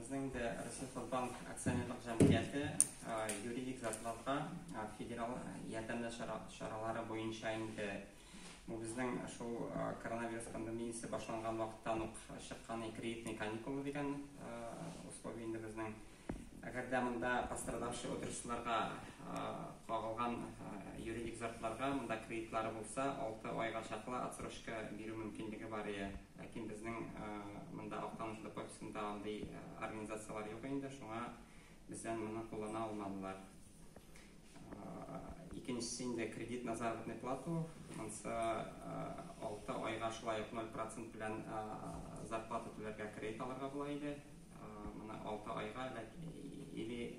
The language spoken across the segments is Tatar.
Безнең инде Россельхозбанк акционерлык җәмгыяте юридик затларга федераль ярдәмле чаралары буенча инде бу безнең шул коронавирус пандемиясе башланган вакыттан ук чыккан кредитный каникулы дигән условие инде безнең. Әгәр дә монда пострадавший отрасльларга кагылган юридик затларга монда кредитлары булса, 6 айга чаклы отсрочка бирү мөмкинлеге бар ие. Ләкин безнең монда Актаныш ДП офисында андый организацияләр юк инде, шуңа бездән моны куллана алмадылар. Икенчесе инде кредит на заработную плату. Монысы 6 айга шулай ук 0% белән зарплата түләргә кредит алырга була иде. Моны 6 айга или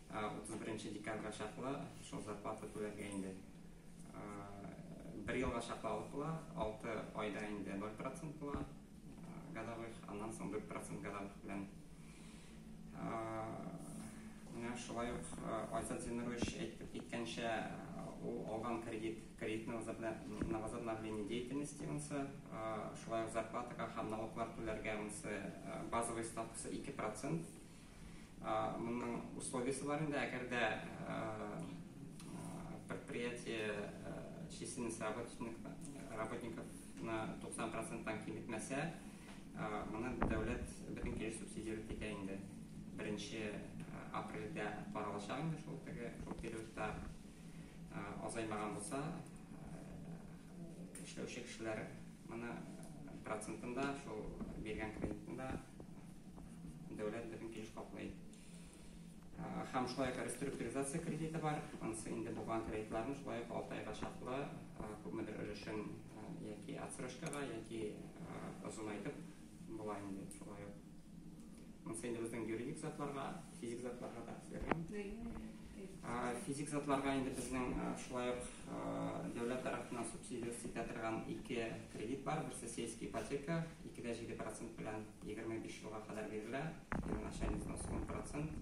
31 декабрьгә чаклы шул зарплата түләргә инде. Бер елга чаклы алып була, 6 айда инде 0% була годовых, аннан соң 4% годовых белән. Менә шулай ук Айзат Зиннурович әйтеп киткәнчә, ул алган кредит, кредит на возобновление деятельности монысы, шулай ук зарплатага һәм налоглар түләргә монысы базовый ставкасы 2%. Моның условиясе бар инде, әгәр дә предприятие численность работниковны 90%-тан киметмәсә, моны дәүләт бөтен килеш субсидировать итә инде. 1 апрельдә каралачак инде шул теге шул периодта азаймаган булса, эшләүче кешеләр моны процентында шул биргән кредитында дәүләт бөтен килеш каплый. Һәм шулай ук реструктуризация кредиты бар. Анысы инде булган кредитларны шулай ук 6 айга чаклы күпмедер өлешен яки отсрочкага, яки озынайтып була инде шулай ук. Монысы инде безнең юридик затларга, физик затларга да эшләгән. Физик затларга инде безнең шулай ук дәүләт тарафыннан субсидия итә торган ике кредит бар. Берсе сельский ипотека, 2,7% белән 25 елга кадәр бирелә, первоначальный взнос 10%.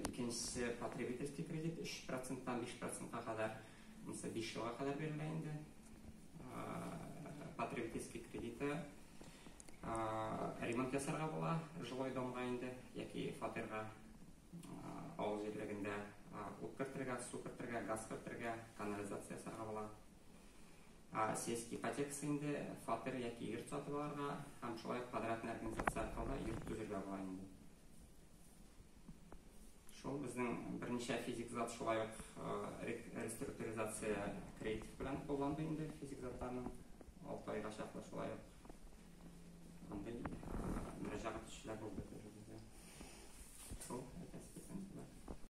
Икенчесе потребительский кредит 3%-тан 5%-ка кадәр, монысы 5 елга кадәр бирелә инде. Потребительский кредиты ремонт ясарга була жилой домга инде яки фатирга, авыл җирлегендә ут кертергә, су кертергә, газ кертергә, канализация ясарга була. Сельский ипотекасы инде фатир яки йорт сатып алырга һәм шулай ук подрядный организация аркылы йорт төзергә була инде. Шул безнең берничә физик зат шулай ук реструктуризация кредит белән кулланды инде физик затларның 6 айга чаклы шулай ук.